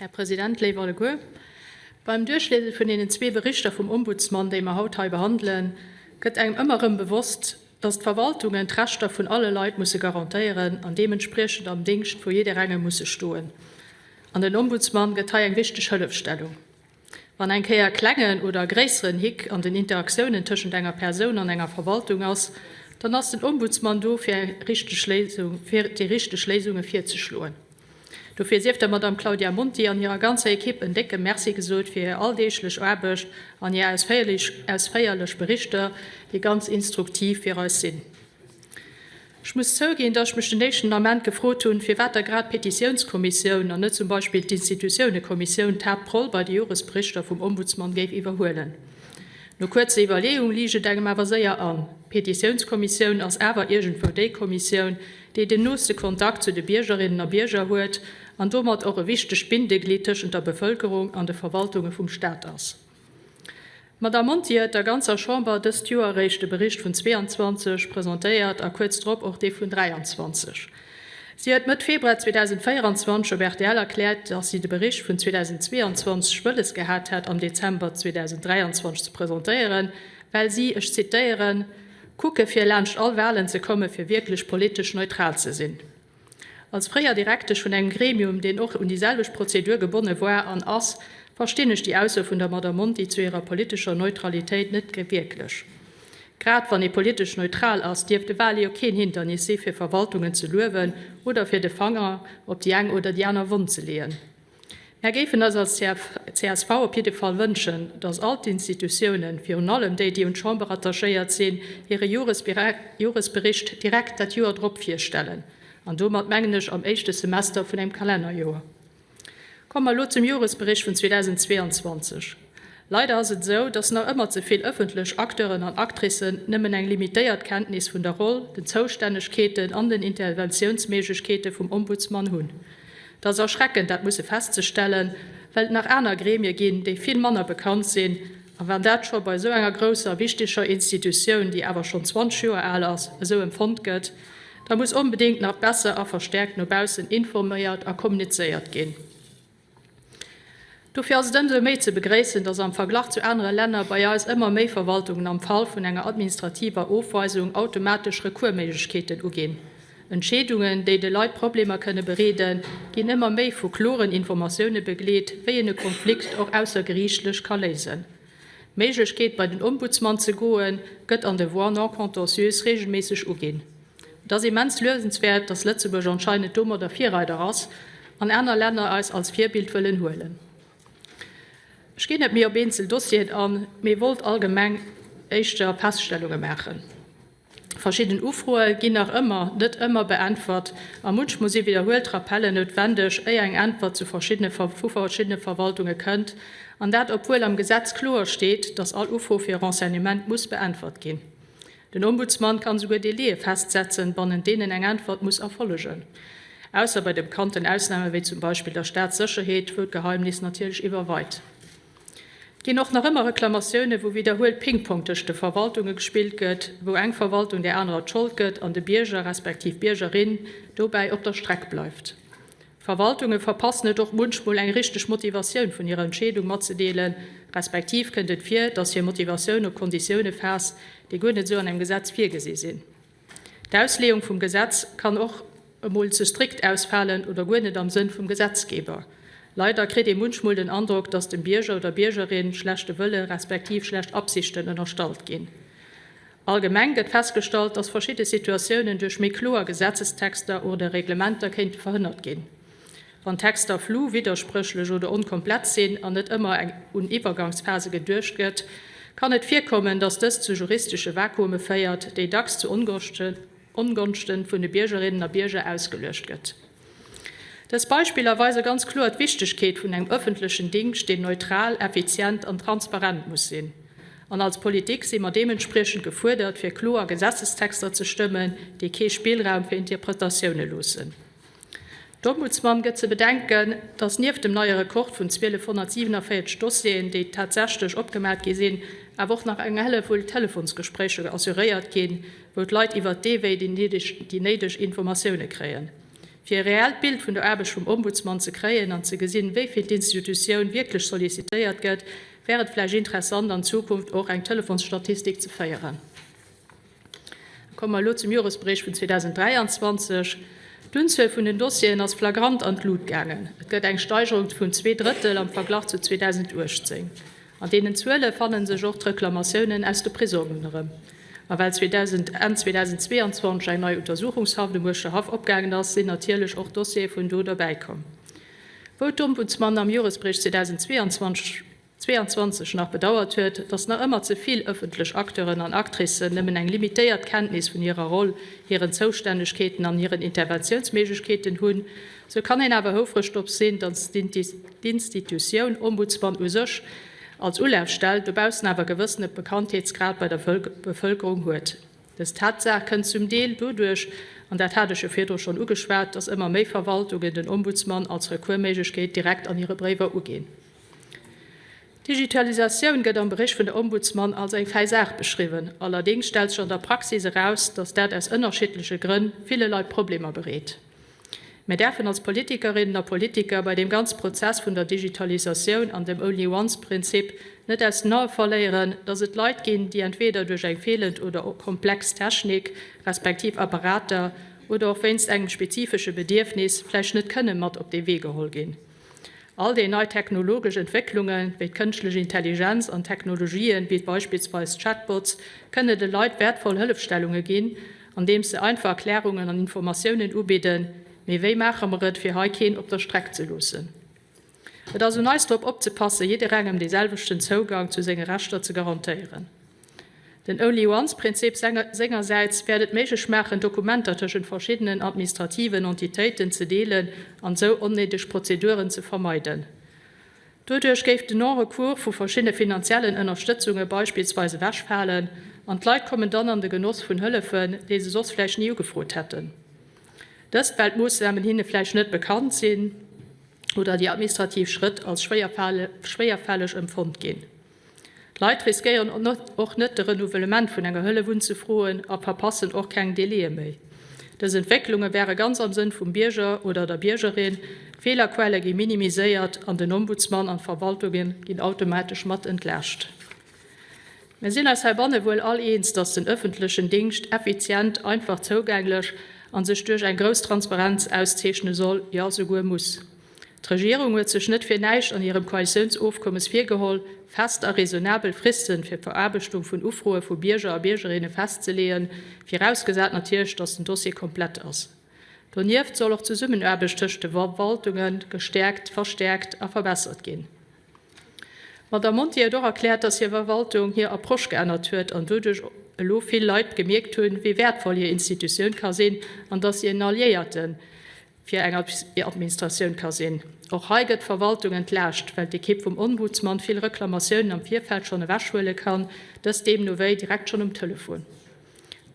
Här President, léif alleguer, beim Duerchliese vun deenen zwee Berichter vum Ombudsman, déi mer haut hei behandelen, gëtt engem ëmmer erëm bewosst, dass d'Verwaltungen d'Rechter vun alle Leit musse garantéieren an deementspriechend am Dingscht vu jidderengem musse stoen. An den Ombudsman gëtt hei eng wichteg Hëllefstellung. Wann eng Kéier klengen oder gréisseren Hick an den Interaktiounen tëschent enger Persoun an enger Verwaltung ass, dann ass den Ombudsman do fir eng richteg Léisung, fir déi richteg Léisunge virzeschloen. Dofir sief der Madame Claudia Monti an hirer ganzer Ekipp en décke Merci gesot fir hir alldeeglech Aarbecht an hir ausféierlech Berichter, déi ganz instruktiv fir eis sinn. Ech muss zouginn, dass ech mech den éischten Ament gefrot hunn, firwat da grad d'Petitiounskommissioun an net zum Beispill d'Institutiounekommissioun d'Haaptroll bei de Joresberichter vum Ombudsman géif iwwerhuelen. No kuerzer Iwwerleeung liicht et engem awer séier an, D'Petitiounskommissioun ass awer iergendwou déi Kommissioun, déi den nooste Kontakt zu de Biergerinnen a Bierger huet an domat och e wichtegt Bindeglied tëschent der Bevëlkerung an de Verwaltunge vum Staat ass. D'Madame Monti huet der ganzer Chamber dëst Joer eréischt de Bericht vun 22 presentéiert a kuerz drop och dee vun 23. Si huet Mëtt Februar 2024 op rtl erkläert, datt si de Bericht vun 2022 wëlles gehat hätt am Dezember 2023 ze presentéieren, well si, ech zitéieren, kucke fir laanscht all Walen ze komme fir wierklech politesch neutral ze sinn. Als fréier Direktesch vun engem Gremium, deen och un déi selwecht Prozedur gebonne war an ass, verstinn ech déi Ausso vun der Madame Monti zu hirer politescher Neutralitéit net wierklech. Grad wann ee politesch neutral ass, dierf de Wale jo keen Hindernis si fir Verwaltungen ze luewen oder fir de Fanger op déi eng oder déi aner Wonn ze leeën. Mär géifen eis als csv op jidde Fall wënschen, datt all d'Institutiounen, virun allem déi, déi un d'Chamber rattachéiert sinn, hire Joresbericht direkt dat Joer drop virstellen, an domat mengen ech am éischte Semester vun engem Kalennerjoer. Komme mer elo zum Joresbericht vun 2022. Leider ass et esou, dass nach ëmmer ze vill ëffentlech Acteuren an Actricen nëmmen eng limitéiert Kenntnis vun der Roll, den Zoustännegkeeten an den Interventiounsméiglechkeete vum Ombudsman hunn. Et ass erschreckend, dat musse festzestellen, well et nach aner Gremie ginn, déi vill manner bekannt sinn. A wann dat scho bei esou enger grousser a wichteger Institutioun, déi awer schonn 20 Joer al ass, esou empfonnt gëtt, da muss onbedéngt nach besser a verstärkt no baussen informéiert a kommunizéiert ginn. Dofir ass et ëmsou méi ze begréissen, dass am Verglach zu anere Länner bei eis ëmmer méi Verwaltungen am Fall vun enger administrativer Ofweisung automatesch Recoursméiglechkeeten uginn. Entscheedungen, déi de Leit Problemer kënne bereeden, ginn ëmmer méi vu kloren Informatioune begleet, wéi een e Konflikt och aussergeriichtlech ka léisen. D'Méiglechkeet, bei den Ombudsman ze goen, gëtt an de Voies non contentieuses reegelméisseg uginn. Et ass immens luesenswäert, dass Lëtzebuerg anscheinend domadder Virreider ass an aner Länner eis als Virbild wëllen huelen. Ech ginn net méi op eenzel Dossieren an, mee wollt allgemeng éischter Feststellunge maachen. Verschidden Ufroe ginn nach ëmmer net ëmmer beäntwert a munchmol si widderhuelt Rappellen noutwendeg, éier eng Äntwert zu verschiddene vu verschiddene Verwaltunge kënnt, an dat obwuel am Gesetz kloer steet, dass all Ufro fir e Renseignement muss beäntwert ginn. Den Ombudsman kann esouguer Délaië festsetzen, bannent deenen eng Äntwert muss erfollegen, ausser bei de bekannten Ausname wéi zum Beispill der Staatssécherheet, wou d'Geheimnis natierlech iwwerweit. Et ginn och nach ëmmer Reklamatioune wou widderhuelt Ping-Pong tëscht de Verwaltunge gespillt gëtt, wou eng Verwaltung där anerer d'Schold gëtt an de Bierger respektiv d'Biergerin dobäi op der Streck bleift. D'Verwaltunge verpassen et och munchmol eng richteg Motivatioun vun hirer Entscheedung matzedeelen, respektiv kënnt et vir, datt hir Motivatioun op Konditioune faasst, déi guer net esou an engem Gesetz virgesi sinn. D'Ausleeung vum Gesetz kann och emol ze strikt ausfalen oder guer net am Sënn vum Gesetzgeber. Leider kritt ee munchmol den Androck, dass dem Bierger oder Biergerin schlechte Wëlle respektiv schlecht Absichten ënnerstallt ginn. Allgemeng gëtt festgestallt, dass verschidde Situatiounen duerch méi kloer Gesetzestexter oder Reglementer kéinte verhënnert ginn. Wann Texter flou, widderspréchlech oder onkomplett sinn an net ëmmer eng un Iwwergangsphase geduecht gëtt, kann et virkommen, datt dëst zu juristesche Vakuume féiert, déi dacks zu Ongonschte vun de Biergerinnen a Bierger ausgeluecht gëtt. Dës Beispiller weise ganz kloer d'Wichtegkeet vun engem ëffentlechen Dingscht, deen neutral, effizient an transparent muss sinn. An als Politik si mer deementspriechend gefuerdert, fir kloer Gesetzestexter ze stëmmen, déi kee Spillraum fir Interpretatioune loossen. D'Ombudsman gëtt ze bedenken, datt nieft dem neie Rekord vun 1.247 Dossieren, déi tatsächlech opgemat gi sinn, awer och nach eng Hellewull Telefonsgespréicher assuréiert ginn, wou d'Leit iwwert dee Wéi déi néideg Informatioune kréien. Fir e reellt Bild vun der Aarbecht vum Ombudsman ze kréien an ze gesinn, wéi vill d'Institutioun wierklech sollicitéiert gëtt, wär et vläicht interessant, an Zukunft och eng Telefonsstatistik ze féieren. Da komme mer elo zum Joresbericht vun 2023. D'Unzuel vun den Dossieren ass flagrant an d'Lut gaangen. Et gëtt eng Steigerung vun zweedrëttel am Verglach zu 2018. An deenen Zuele fanne sech och d'Reklamatiounen aus de Prisongen erëm. A well 2000 Enn 2022 eng nei Untersuchungshaft um Uerschterhaff opgaangen ass, sinn natierlech och Dossiere vun do derbäi komm. Wou d'Ombudsman am Joresbericht 2022 22 nach bedauert huet, datt nach ëmmer ze vill ëffentlech Acteuren an Actricen nëmmen eng limitéiert Kenntnis vun hirer Roll, hiren Zoustännegkeeten an hiren Interventiounsméiglechkeeten hunn, sou kann een awer houfreg drop sinn, datt d'Institutioun Ombudsman u sech als Ulafstell dobaussen awer e gewëssene Bekanntheetsgrad bei der Bevëlkerung huet. Dës Tatsaach kënnt zum Deel doduerch, an dat hat ech jo virdru schonn ugeschwat, datt ëmmer méi Verwaltungen den Ombudsman als Recoursméiglechkeet direkt an hire Bréiwer uginn. D'Digitalisatioun gëtt am Bericht vun der Ombudsman als eng fäi Saach beschriwwen. Allerdéngs stellt sech an der Praxis eraus, datt dat aus ënnerschiddleche Grënn ville Leit Problemer bereet. Mir däerfen als Politikerinnen a Politiker bei deem ganze Prozess vun der Digitalisatioun an dem Only-once-Prinzip net aus den Ae verléieren, datt et Leit ginn, déi entweeder duerch eng feelend oder komplex Technik respektiv Apparater oder och wéinst engem spezifesche Bedierfnis vläicht net kënne mat op dee Wee geholl ginn. All déi nei technologesch Entwécklunge wéi d'kënschtlech Intelligenz an Technologien wéi beispillsweis Chatbots kënne de Leit wäertvoll Hëllefstellunge ginn, andeems se einfach Erklärungen an Informatiounen ubidden. Mee wéi maache mer et, fir hei keen op der Streck ze loossen? Et ass un eis drop opzepassen, jidderengem dee selwechten Zougang zu senge Rechter ze garantéieren. Den Only-once-Prinzip sengersäits wäert et méiglech maachen, Dokumenter tëschent verschiddenen administrativen Entitéiten ze deelen an esou onnéideg Prozeduren ze vermeiden. Doduerch géif den Non-recours vu verschiddene finanziellen Ënnerstëtzunge beispillsweis ewechfalen an d'Leit kommen dann an de Genoss vun Hëllefen, déi se soss vläicht ni ugefrot hätten. Dëst, well d'Moossnamen hinne vläicht net bekannt sinn oder déi administrativ Schrëtt als schwéierfälleg empfonnt ginn. D'Leit riskéieren och net de Renouvelement vun enger Hëllef unzefroen a verpassen och keng Délaië méi. Dës Entwécklunge wäre ganz am Sënn vum Bierger oder der Biergerin, d'Feelerquelle gi minimiséiert an den Ombudsman an d'Verwaltunge ginn automatesch mat entlaascht. Mir sinn eis heibanne wuel all eens, datt den ëffentlechen Dingscht effizient, einfach zougänglech a sech duerch eng grouss Transparenz auszeechne soll, jo souguer muss. D'Regierung huet sech net fir näischt an hirem Koalitiounsofkommes virgeholl, fest a raisonnabel Fristen fir d'Veraarbechtung vun Ufroe vu Bierger a Biergerinne festzeleeën, virausgesat natierlech, datt den Dossier komplett ass. Donieft soll och d'Zesummenaarbecht tëscht de Verwaltunge gestäerkt, verstäerkt a verbessert ginn. D'Madame Monti huet och erkläert, datt hir Verwaltung hir Approche geännert huet an doduerch elo vill Leit gemierkt hunn, wéi wäertvoll hir Institutioun ka sinn an datt si en Alliéierte fir eng Administratioun ka sinn. Och hei gëtt d'Verwaltung entlaascht, well d'Ekipp vum Ombudsman vill Reklamatiounen am Virfeld schonn ewechhuele kann, dëst deemno wéi direkt schonn um Telefon.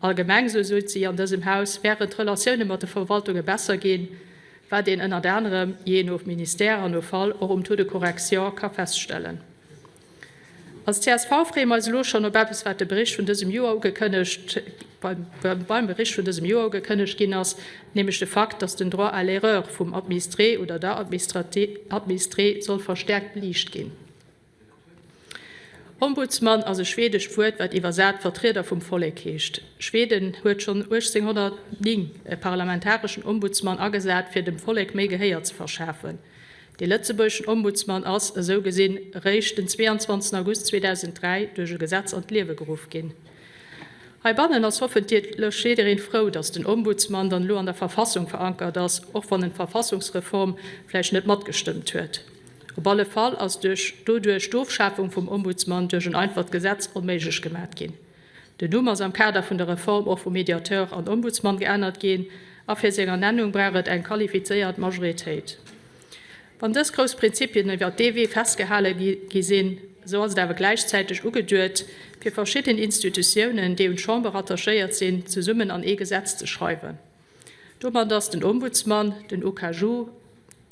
Allgemeng, sou sot si an dësem Haus, wären d'Relatioune mat de Verwaltunge besser ginn, wat een ënnert anerem, jee no Ministère an no Fall, och um Taux de correction ka feststellen. Als csv freeë mer eis elo schonn op eppes, wat de Bericht vun dësem Joer ugekënnegt, beim Bericht vun dësem Joer ugekënnegt ginn ass, nämlech de Fakt, dass den Droit à l'erreur vum Administré oder der Administrée soll verstärkt beliicht ginn. Ombudsman ass e schwedescht Wuert, wat iwwersat Vertrieder vum Vollek heescht. Schweden huet schonn 1809 e parlamentareschen Ombudsman agesat, fir dem Vollek méi Gehéier ze verschafen. Dee lëtzebuergeschen Ombudsman ass, esou gesinn, eréischt den 22 August 2003 duerch e Gesetz an d'Liewe geruff ginn. Heibannen ass hoffentlech jiddereen frou, datt den Ombudsman dann elo an der Verfassung verankert ass, och wann en d'Verfassungsreform vläicht net matgestëmmt huet. Op alle Fall ass duerch doduerch d'Ofschafung vum Ombudsman duerch en einfacht Gesetz onméiglech gemat ginn. Den Numm ass am Kader vun der Reform och vu Mediateur an Ombudsman geännert ginn a fir seng Ernennung brauch et eng qualifizéiert Majoritéit. Wann dës grouss Prinzipien iwwer dee Wee festgehale gi sinn, esou ass et awer gläichzäiteg ugeduet, fir verschidden Institutiounen, déi un d'Chamber rattachéiert sinn, zesummen an ee Gesetz ze schreiwen. Domat ass den Ombudsman, den OKaju,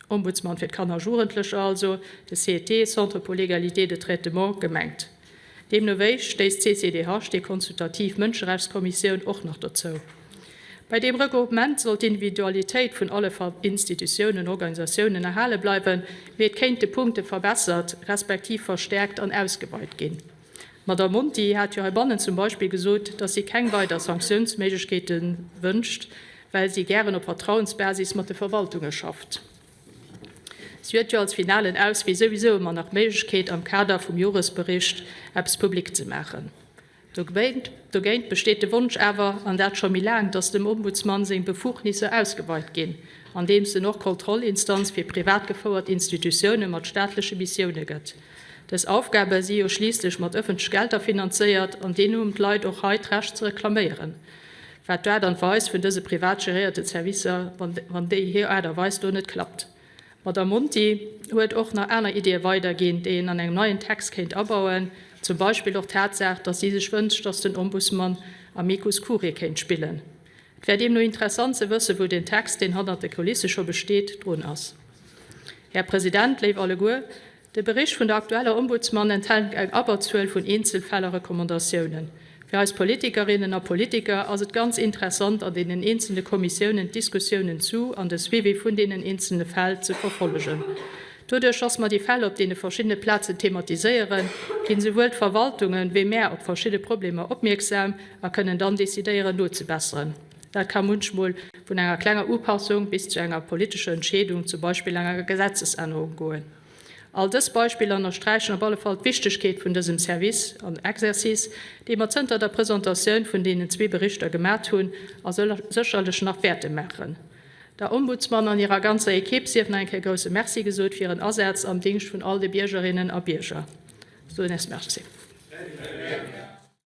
Ombudsman fir d'Kanner a Jugendlecher also, de CET, Centre pour l'égalité de traitement, gemengt. Deemno wéi stéisst d'CCDH, déi consultativ Mënscherechtskommissioun, och nach dozou. Bei deem Regroupement soll d'Individualitéit vun alle Institutiounen, Organisatiounen erhale bleiwen, mee et kéinte Punkte verbessert, respektiv verstäerkt an ausgeweit ginn. D'Madame Monti hat jo heibannen zum Beispill gesot, dass si keng weider Sanktiounsméiglechkeete wënscht, well si gären op Vertrauensbasis mat de Verwaltunge schafft. Si huet jo als finalen Auswee souwisou ëmmer nach d'Méiglechkeet, am Kader vum Joresbericht eppes public ze maachen. Dogéint besteet de Wonsch awer, an dat scho méi laang, datt dem Ombudsman seng Befugnisser ausgeweit ginn, andeems en och Kontrollinstanz fir privat gefouert Institutioune mat staatleche Missioune gëtt. Dës Aufgabe si jo schliisslech mat ëffentleche Gelder finanzéiert an deemno hunn d'Leit och hei d'Recht ze reklaméieren, wat d'Aart an d'Weis vun dëse privat geréierte Servicer, wann déi hir Aart a Weis do net klappt. D'Madame Monti huet och nach aner Ideeë weiderginn, déi een an engem neien Text kéint abauen, zum Beispill och d'Tatsaach, datt si sech wënscht, datt den Ombudsman Amicus Curiae kéint spillen. Et wär deemno interessant ze wëssen, wou deen Text, deen hannert de Kulisse scho besteet, drun ass. Här President, léif alleguer, De Bericht vun der aktueller Ombudsman enthält eng Abberzuel vun Eenzelfäll a Recommandatiounen. Fir eis Politikerinnen a Politiker ass et ganz interessant an deenen eenzelne Kommissiounen d'Diskussiounen zu an de Suivi vun deenen eenzelne Fäll ze verfollegen. Doduerch, dass mer déi Fäll op deene verschiddene Plazen thematiséieren, ginn esouwuel d'Verwaltungen wéi mär op verschidde Problemer opmierksam a kënnen dann decidéieren nozebesseren. Dat ka munchmol vun enger klenger Upassung bis zu enger politescher Entscheedung, zum Beispill enger Gesetzesännerung, goen. All dës Beispiller ënnersträichen op alle Fall d'Wichtegkeet vun dësem Service an Exercice, dee mer zënter der Presentatioun vun deenen zwee Berichter gemat hunn a sécherlech nach wäerte maachen. Der Ombudsman an hirer ganzer Equipe sief nach eng Kéier grouse Merci gesot fir hiren Asaz am Dingscht vun all de Biergerinnen a Bierger. Soen es Merci.